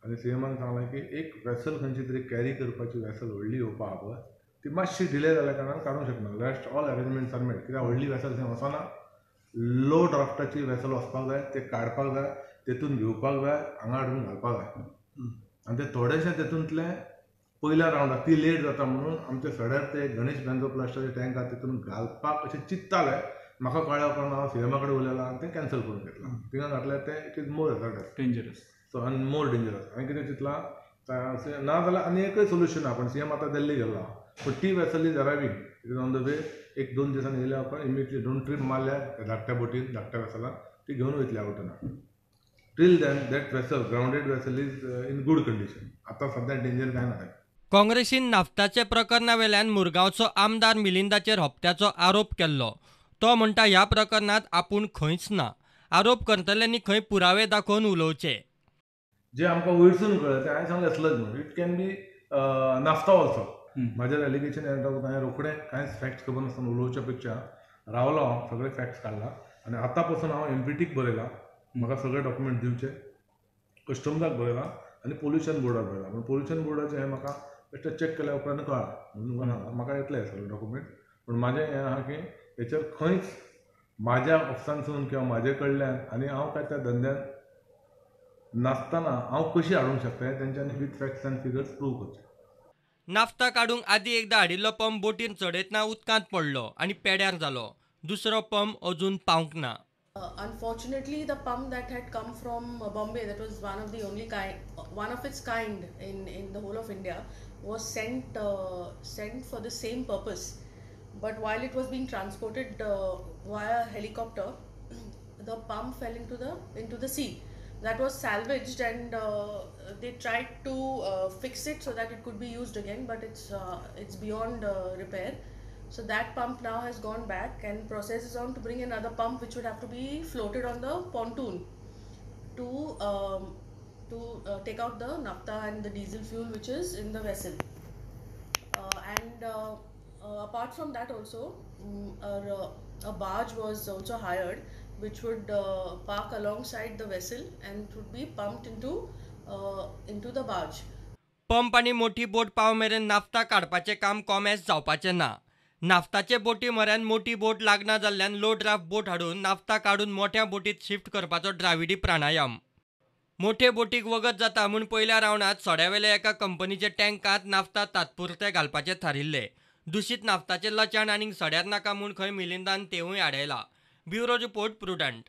आनी सीएमान सांगलां की एक वेसल खंयची तरी कॅरी करपाची वेसल व्हडली येवपा आहा पळय, ती मातशी डिले जाल्या कारणान काडूंक शकना. Rest all arrangements are made. कित्याक व्हडली वेसल थंय वचना, लो ड्राफ्टाची वेसल वचपाक जाय, ते काडपाक जाय, तेतून घेवपाक जाय, हांगा हाडून घालपाक जाय. आनी ते थोडेशे तेतूंतले पयल्या रावंडाक ती लेट जाता म्हणून आमच्या सड्यार ते गणेश बेंजो प्लास्टराचे टँक आहा तेतून घालपाक अशें चिंत्ताले. म्हाका कळ्ळ्या उपरांत हांव सीएमा कडेन उलयलां आनी तें कॅन्सल करून घेतलां. थिंगा घातल्यार तें it is more hazardous, dangerous, so आनी मोर डेंजरस. हांवें कितें चिंतलां, ना जाल्यार आनी एकय सोल्युशन आहा, पण सीएम आतां दिल्ली गेल्लो आहा, पूण ती vessel is arriving, it is on the way. एक दोन दिसांनी येयल्या उपरांत इमिडिएटली दोन ट्रीप मारल्या धाकट्या बोटीन, धाकट्या वेसलान ती घेवन वयतली आवटना. Till then that vessel, grounded vessel is in good condition. आतां सद्या डेंजर कांय ना. काँग्रेसीन नाफ्ताचे प्रकरणा वेल्यान मुरगांवचो आमदार मिलिंदाचेर हप्त्याचो आरोप केल्लो. तो म्हणटा ह्या प्रकरणांत आपूण खंयच ना. आरोप करतल्यांनी खंय पुरावे दाखोवन उलोवचे. जे आमकां वयरसून कळ्ळें तें हांवें सांगलें स्लज म्हणून. It can be naphtha also. म्हाजेर एलिगेशन येता हांवें रोखडें कांयच फॅक्ट्स खबर नासतना उलोवच्या पेक्षा रावलो हांव, सगळे फॅक्ट्स काडला आनी आतां पसून हांव एमपीटीक बरयलां, म्हाका सगळे डॉक्युमेंट दिवचे, कस्टम्साक बरयलां आनी पोल्युशन बोर्डाक बरयलां. पूण पोल्युशन बोर्डाचें हें म्हाका बेश्टें चॅक केल्या उपरांत कळ्ळां म्हणून म्हाका येतलें सगळे डॉक्युमेंट. पूण म्हाजें हें आहा की हेचेर खंयच म्हाज्या ऑफिसांतसून किंवा म्हाजे कडल्यान आनी हांव काय त्या धंद्यान नासतना हांव कशी हाडूंक शकता हें तेंच्यांनी with facts and figures prove करचें. नाफ्ता काडूंक आदी एकदां हाडिल्लो पंप बोटीर चडयतना उदकांत पडलो आनी पेड्यार जालो. दुसरो पंप अजून पावंक ना. Unfortunately, the pump that had come from Bombay, that was one of the only kind, one of its kind in the whole of India, was sent for the same purpose. But while it was being transported via helicopter, the pump fell into the sea. That was salvaged and they tried to fix it so that it could be used again, but it's beyond repair. So that pump now has gone back and process is on to bring another pump which would have to be floated on the pontoon to take out the naphtha and the diesel fuel which is in the vessel. And apart from that also, a barge was also hired which would park alongside the vessel and would be pumped into the barge. Pump आनी मोठी बोट पाव मेरेन naphtha काडपाचें काम कॉमेस जावपाचें ना. नाफ्ताचे बोटी म्हऱ्यान मोठी बोट लागना जाल्ल्यान लो ड्राफ्ट बोट हाडून नाफ्ता काडून मोठ्या बोटीत शिफ्ट करपाचो द्राविडी प्राणायाम. मोठे बोटीक वगत जाता म्हूण पयल्या रावंडांत सड्यावेल्या एका कंपनीच्या टँकांत नाफ्ता तात्पुरते घालपाचें थारिल्लें. दुशीत नाफ्ताचें लचाण आनीक सड्यार नाका म्हूण खंय मिलिंदान तेवूय आडयला. Bureau report, Prudent.